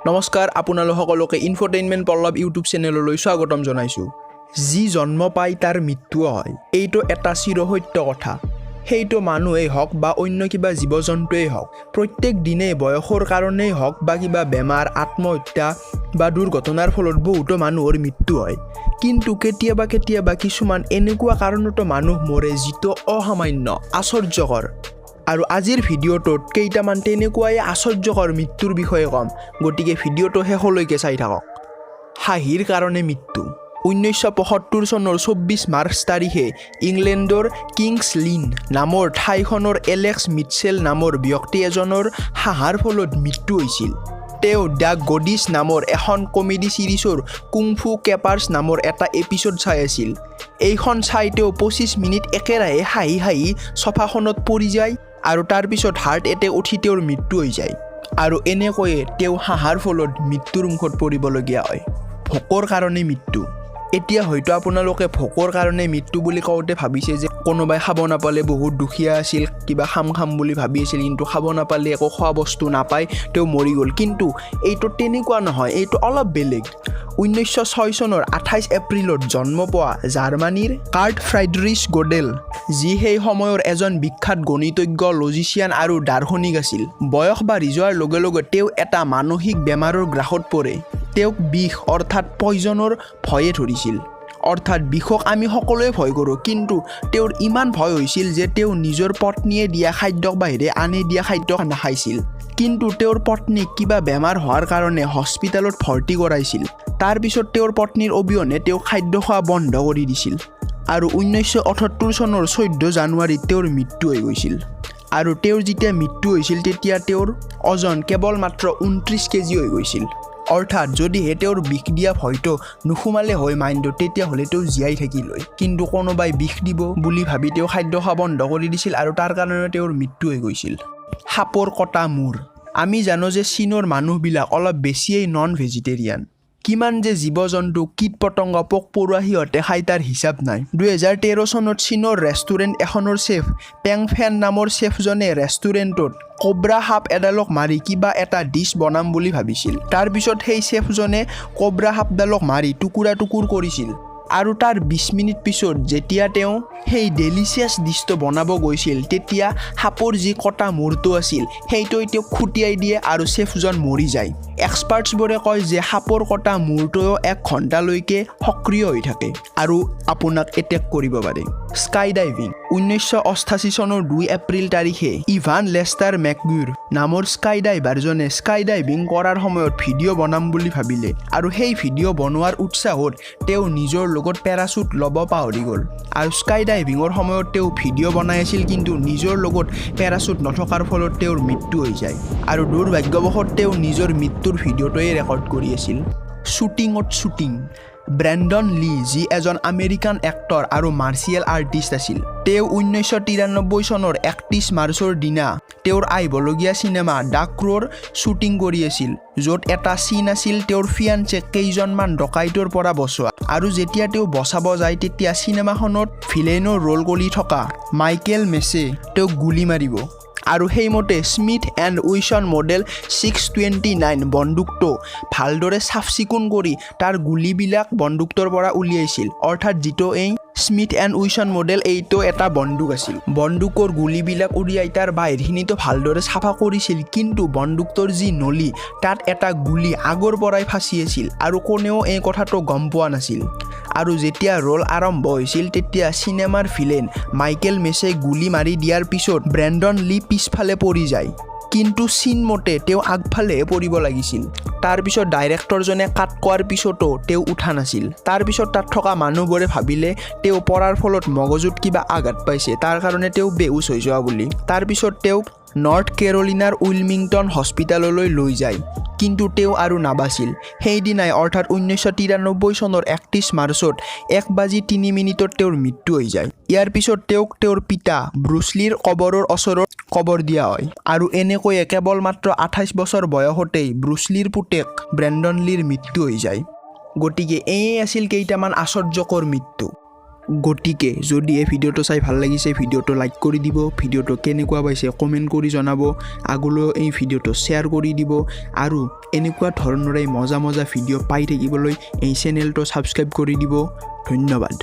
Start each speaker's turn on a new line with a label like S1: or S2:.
S1: নমস্কাৰ, আপোনালোক সকলোকে ইনফৰটেইনমেণ্ট পল্লৱ ইউটিউব চেনেললৈ স্বাগতম জনাইছোঁ। যি জন্ম পায়, তাৰ মৃত্যুও হয়। এইটো এটা চিৰসত্য কথা। সেইটো মানুহেই হওক বা অন্য কিবা জীৱ জন্তুৱেই হওক, প্ৰত্যেক দিনেই বয়সৰ কাৰণেই হওক বা কিবা বেমাৰ, আত্মহত্যা বা দুৰ্ঘটনাৰ ফলত বহুতো মানুহৰ মৃত্যু হয়। কিন্তু কেতিয়াবা কেতিয়াবা কিছুমান এনেকুৱা কাৰণতো মানুহ মৰে, যিটো অসামান্য, আশ্চৰ্যকৰ। আৰু আজিৰ ভিডিঅ'টোত কেইটামান তেনেকুৱাই আশ্চৰ্যকৰ মৃত্যুৰ বিষয়ে ক'ম। গতিকে ভিডিঅ'টো শেষলৈকে চাই থাকক। হাঁহিৰ কাৰণে মৃত্যু। 1975 চনৰ 24 মাৰ্চ তাৰিখে ইংলেণ্ডৰ কিংছ লিন নামৰ ঠাইখনৰ এলেক্স মিটছেল নামৰ ব্যক্তি এজনৰ হাঁহাৰ ফলত মৃত্যু হৈছিল। তেওঁ the গডিছ নামৰ এখন কমেডি ছিৰিজৰ কুংফু কেপাৰ্ছ নামৰ এটা এপিছ'ড চাই আছিল। এইখন চাই তেওঁ 25 মিনিট একেৰাহে হাঁহি হাঁহি চফাখনত পৰি যায় আৰু তাৰপিছত হাৰ্ট এটেক উঠি তেওঁৰ মৃত্যু হৈ যায়। আৰু এনেকৈয়ে তেওঁ হাঁহাৰ ফলত মৃত্যুৰ মুখত পৰিবলগীয়া হয়। ভোকৰ কাৰণে মৃত্যু। এতিয়া হয়তো আপোনালোকে ভোকৰ কাৰণে মৃত্যু বুলি কওঁতে ভাবিছে যে কোনোবাই খাব নাপালে, বহুত দুখীয়া আছিল, কিবা খাম খাম বুলি ভাবি আছিল, কিন্তু খাব নাপালে, একো খোৱা বস্তু নাপাই তেওঁ মৰি গ'ল। কিন্তু এইটো তেনেকুৱা নহয়, এইটো অলপ বেলেগ। 1906 চনৰ 28 এপ্ৰিলত জন্ম পোৱা জাৰ্মানীৰ কাৰ্ট ফ্ৰাইডৰিছ গডেল, যি সেই সময়ৰ এজন বিখ্যাত গণিতজ্ঞ, লজিচিয়ান আৰু দাৰ্শনিক আছিল, বয়স বাঢ়ি যোৱাৰ লগে লগে তেওঁ এটা মানসিক বেমাৰৰ গ্ৰাসত পৰে। তেওঁক বিষ অৰ্থাৎ পয়জনৰ ভয়ে ধৰিছিল। অৰ্থাৎ বিষক আমি সকলোৱে ভয় কৰোঁ, কিন্তু তেওঁৰ ইমান ভয় হৈছিল যে তেওঁ নিজৰ পত্নীয়ে দিয়া খাদ্যৰ বাহিৰে আনে দিয়া খাদ্য নাখাইছিল। কিন্তু তেওঁৰ পত্নীক কিবা বেমাৰ হোৱাৰ কাৰণে হস্পিটেলত ভৰ্তি কৰাইছিল। তাৰপিছত তেওঁৰ পত্নীৰ অবিহনে তেওঁ খাদ্য খোৱা বন্ধ কৰি দিছিল আৰু 1978 চনৰ 14 জানুৱাৰীত তেওঁৰ মৃত্যু হৈ গৈছিল। আৰু তেওঁৰ যেতিয়া মৃত্যু হৈছিল, তেতিয়া তেওঁৰ ওজন কেৱল মাত্ৰ 29 কেজি হৈ গৈছিল। অৰ্থাৎ যদিহে তেওঁৰ বিষ দিয়া ভয়টো নোসোমালে হয় মাইণ্ডত, তেতিয়াহ'লে তেওঁ জীয়াই থাকিল হয়। কিন্তু কোনোবাই বিষ দিব বুলি ভাবি তেওঁ খাদ্য খোৱা বন্ধ কৰি দিছিল আৰু তাৰ কাৰণে তেওঁৰ মৃত্যু হৈ গৈছিল। সাপৰ কটা মূৰ। আমি জানো যে চীনৰ মানুহবিলাক অলপ বেছিয়েই নন ভেজিটেৰিয়ান। কিমান যে জীৱ জন্তু, কীট পতংগ, পোক পৰুৱা সিহঁতে খাই, তাৰ হিচাপ নাই। 2013 চনত চীনৰ ৰেষ্টুৰেণ্ট এখনৰ চেফ পেং ফেন নামৰ চেফজনে ৰেষ্টুৰেণ্টত কোব্ৰা সাপ এডালক মাৰি কিবা এটা ডিছ বনাম বুলি ভাবিছিল। তাৰপিছত সেই চেফজনে কোব্ৰা সাপডালক মাৰি টুকুৰা টুকুৰ কৰিছিল আৰু তাৰ 20 মিনিট পিছত যেতিয়া তেওঁ সেই ডেলিচিয়াছ ডিছটো বনাব গৈছিল, তেতিয়া সাপৰ যি কটা মূৰটো আছিল, সেইটোৱে তেওঁক খুটিয়াই দিয়ে আৰু চেফজন মৰি যায়। এক্সপাৰ্টছবোৰে কয় যে সাপৰ কটা মূৰটোৱেও এক ঘণ্টালৈকে সক্ৰিয় হৈ থাকে আৰু আপোনাক এটেক কৰিব পাৰে। Sky diving. 1988 চনৰ 2 এপ্ৰিল তাৰিখে ইভান লেষ্টাৰ মেকগুৰ নামৰ স্কাই ডাইভাৰজনে স্কাই ডাইভিং কৰাৰ সময়ত ভিডিঅ' বনাম বুলি ভাবিলে আৰু সেই ভিডিঅ' বনোৱাৰ উৎসাহত তেওঁ নিজৰ লগত পেৰাচুট ল'ব পাহৰি গ'ল। আৰু স্কাই ডাইভিঙৰ সময়ত তেওঁ ভিডিঅ' বনাই আছিল, কিন্তু নিজৰ লগত পেৰাচুট নথকাৰ ফলত তেওঁৰ মৃত্যু হৈ যায়। আৰু দুৰ্ভাগ্যবশত তেওঁ নিজৰ মৃত্যুৰ ভিডিঅ'টোৱে ৰেকৰ্ড কৰি আছিল। শ্বুটিঙত শ্বুটিং। ব্ৰেণ্ডন লী, যি এজন আমেৰিকান এক্টৰ আৰু মাৰ্চিয়েল আৰ্টিষ্ট আছিল, তেওঁ 1993 চনৰ 31 মাৰ্চৰ দিনা তেওঁৰ আহিবলগীয়া চিনেমা the ক্ৰ'ৰ শ্বুটিং কৰি আছিল, য'ত এটা চিন আছিল তেওঁৰ ফিয়ান্সেক কেইজনমান ডকাইতৰ পৰা বচোৱা। আৰু যেতিয়া তেওঁ বচাব যায়, তেতিয়া চিনেমাখনত ভিলেইনৰ ৰোল কৰি থকা মাইকেল মেছে তেওঁক গুলী মাৰিব। আৰু সেইমতে স্মিথ এণ্ড উইছন মডেল 629 বন্দুকটো ভালদৰে চাফ চিকুণ কৰি তাৰ গুলীবিলাক বন্দুকটোৰ পৰা উলিয়াইছিল। অৰ্থাৎ যিটো এই স্মিথ এণ্ড উইছন মডেল, এইটো এটা বন্দুক আছিল। বন্দুকৰ গুলীবিলাক উলিয়াই তাৰ বাহিৰখিনিতো ভালদৰে চাফা কৰিছিল, কিন্তু বন্দুকটোৰ যি নলী, তাত এটা গুলী আগৰ পৰাই ফাঁচি আছিল আৰু কোনেও এই কথাটো গম পোৱা নাছিল। আৰু যেতিয়া ৰোল আৰম্ভ হৈছিল, তেতিয়া চিনেমাৰ ভিলেইন মাইকেল মেছে গুলী মাৰি দিয়াৰ পিছত ব্ৰেণ্ডন লী পিছফালে পৰি যায়, কিন্তু চিনমতে তেওঁ আগফালেহে পৰিব লাগিছিল। তাৰপিছত ডাইৰেক্টৰজনে কাট কোৱাৰ পিছতো তেওঁ উঠা নাছিল। তাৰপিছত তাত থকা মানুহবোৰে ভাবিলে তেওঁ পৰাৰ ফলত মগজুত কিবা আঘাত পাইছে, তাৰ কাৰণে তেওঁ বেহুচ হৈ যোৱা বুলি। তাৰপিছত তেওঁক নৰ্থ কেৰলিনাৰ উইলমিংটন হস্পিটেললৈ লৈ যায়, কিন্তু তেওঁ আৰু নাবাচিল। সেইদিনাই, অৰ্থাৎ 1993 চনৰ 31 মাৰ্চত 1 বাজি 3 মিনিটত তেওঁৰ মৃত্যু হৈ যায়। ইয়াৰ পিছত তেওঁক তেওঁৰ পিতা ব্ৰুচলিৰ কবৰৰ ওচৰত কবৰ দিয়া হয়। আৰু এনেকৈয়ে কেৱল মাত্ৰ 28 বছৰ বয়সতেই ব্ৰুচলিৰ পুতেক ব্ৰেণ্ডন লীৰ মৃত্যু হৈ যায়। গতিকে এয়ে আছিল কেইটামান আশ্চৰ্যকৰ মৃত্যু। গতিকে যদি এই ভিডিঅ'টো চাই ভাল লাগিছে, ভিডিঅ'টো লাইক কৰি দিব, ভিডিঅ'টো কেনেকুৱা পাইছে কমেণ্ট কৰি জনাব, আগলৈও এই ভিডিঅ'টো শ্বেয়াৰ কৰি দিব আৰু এনেকুৱা ধৰণৰে মজা মজা ভিডিঅ' পাই থাকিবলৈ এই চেনেলটো ছাবস্ক্ৰাইব কৰি দিব। ধন্যবাদ।